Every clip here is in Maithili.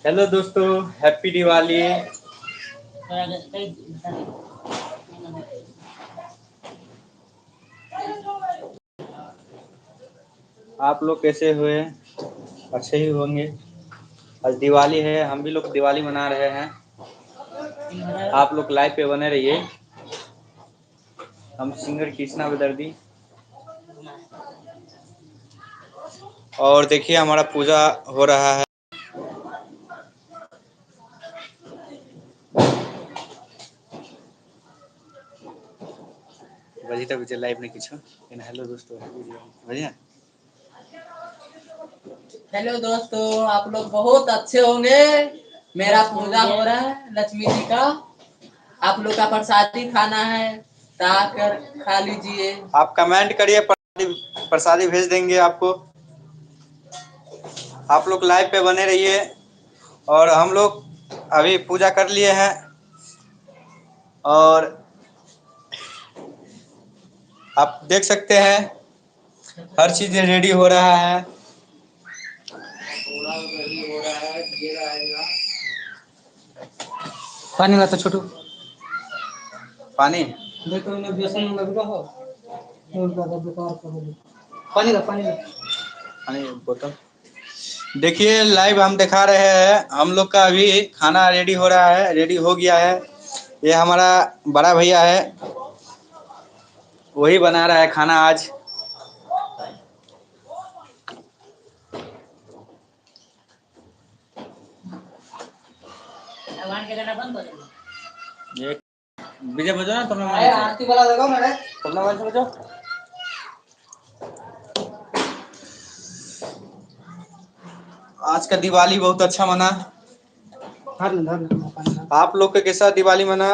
हेलो दोस्तों, हैप्पी दिवाली। आप लोग कैसे हुए? अच्छे ही होंगे। आज दिवाली है, हम भी लोग दिवाली मना रहे हैं। आप लोग लाइव पे बने रहिए। हम सिंगर कृष्णा बेदर्दी। और देखिए हमारा पूजा हो रहा है। बजी तक लाइव नहीं किछो। हेलो दोस्तों, हैप्पी दिवाली। बढ़िया। हेलो दोस्तों, आप लोग बहुत अच्छे होंगे। मेरा पूजा हो रहा है लक्ष्मी जी का। आप लोग का प्रसादी खाना है ताकर खा लीजिए। आप कमेंट करिए, प्रसादी भेज देंगे आपको। आप लोग लाइव पे बने रहिए। और हम लोग अभी पूजा कर लिए हैं और आप देख सकते हैं हर चीज रेडी हो रहा है। पूरा रेडी हो रहा है, घेर आएगा। पानी लाता छोटू। पानी देखो इन्हें बेसन में लगवा हो और ज्यादा बेकार कर दो। पानी ला, पानी ला। पानी बोतल। देखिए लाइव हम दिखा रहे हैं, हम लोग का अभी खाना रेडी हो रहा है, रेडी हो गया है। ये हमारा बड़ा भैया है, वही बना रहा है खाना आज। भगवान के गाना बंद हो जाए। ये विजय बजो ना तुमने अरे आरती वाला लगाओ ना रे। तुमने मोबाइल से बजो। आज का दिवाली बहुत अच्छा मना। धर ले, धर ले, पानी ला। आप लोग के कैसा दिवाली मना,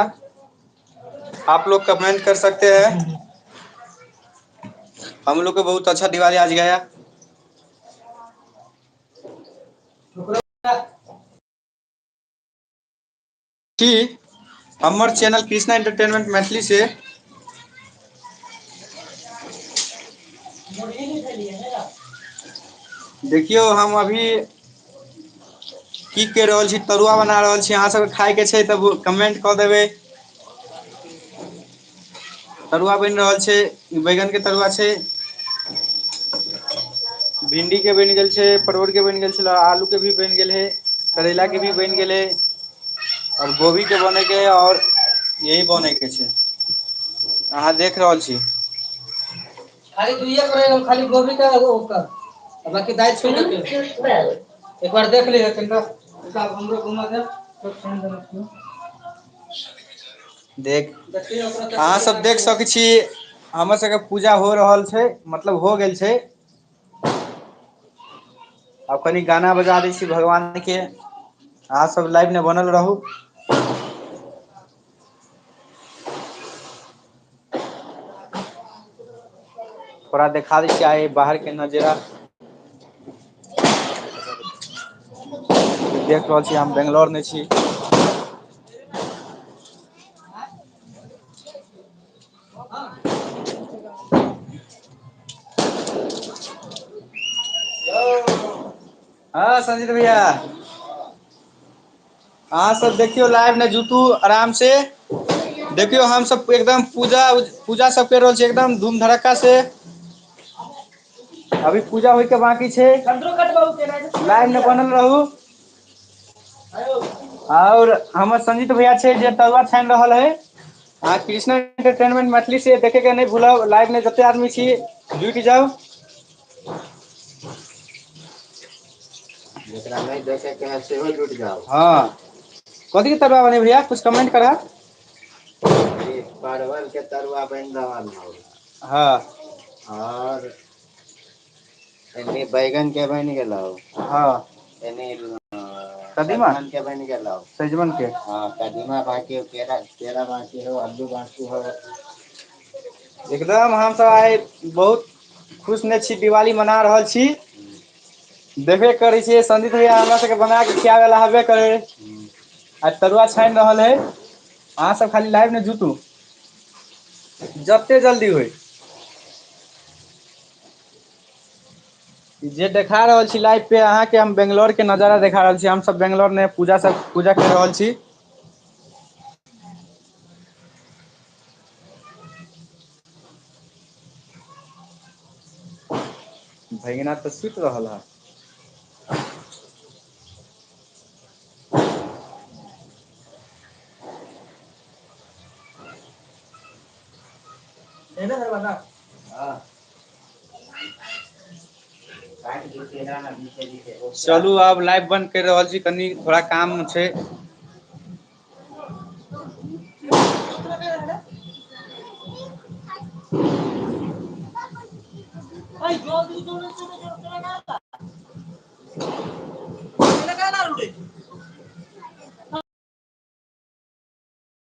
आप लोग कमेंट कर सकते हैं। हम लोग को बहुत अच्छा दिवाली आज गया। कि हमर चैनल कृष्णा एंटरटेनमेंट मैथिली से देखियो हम अभी की कर रहल छी, तरुआ बना रहल छी। अहाँ सबके खाय के छै तब कमेंट कऽ देबै। तरुआ बनि रहल छै, बैगन के तरुआ छै, भिंडी के बनि गेल छै, परोड़ के बनि गेल छै, आलू के भी बनि गेल है, करैला के भी बनि गेल है और गोभी के बने के है और यही बने के छै। अहाँ देख रहल छी। खाली दुइये करे, खाली गोभी का ओकर, बाकी दाल छोड़ के एक बार देख लीजिए तनका। अब हमरो घुमा दे तो फोन देना क्यों? देख देखिए ओकरा। अहाँ सब देख सकै छी हमर सबके पूजा हो रहल छै, मतलब हो गेल छै। आब कनि गाना बजा दै छी भगवान के। अहाँ सब लाइव में बनल रहू। थोड़ा देखा दै छी आइ बाहर के नजारा। देख रहल छी हम बेंगलोर में छी। हाँ संजीत भैया, अहाँ सब देखियो लाइव में जुटू आराम से। देखियो हम सब एकदम पूजा पूजा सब कर रहल छी एकदम धूम धड़क्का से। अभी पूजा होय के बाकी छै। लाइव में बनल रहू। और हमर संजीत भैया छै जे तरुआ छानि रहल है। अहाँ कृष्णा एंटरटेनमेंट मैथिली से देखे के नहीं भूलब। लाइव में जते आदमी छी जुटि जाउ। जकरा नहीं देखे के है सेहो जुटि जाओ। हाँ, कथी के तरुआ बने भैया, कुछ कमेंट करा। ई परवल के तरुआ बनि रहल हौ। हाँ। और एन्नी बैगन के बनि गेलौ। हाँ। एन्नी कदीमा? सजमनि के बनि गेलौ। सजमन के। हाँ, कदीमा बाकी हो, केरा केरा बाकी हो, आलू बाकी हो। एकदम हम सब आइ बहुत खुश ने छी, दिवाली मना रहल छी। देखबे करै छियै संजीत भैया हमरा सबके बना के खियाबे ला हबे करे। आ तरुआ छानि रहल है। अहाँ सब खाली लाइव में जुटू जते जल्दी होय। जे देखा रहल छी लाइव पे अहाँके हम बेंगलोर के नजारा देखा रहल छी। हम सब बेंगलोर में पूजा सब पूजा कर रहल छी। भगीना तऽ सुति रहल हन। देने दरवाजा। हाँ। काटि दिते ना बीचे बीचे। चलू आब लाइव बंद कर रहल छी, कनि थोड़ा काम छै। भाई जल्दी जोड़े।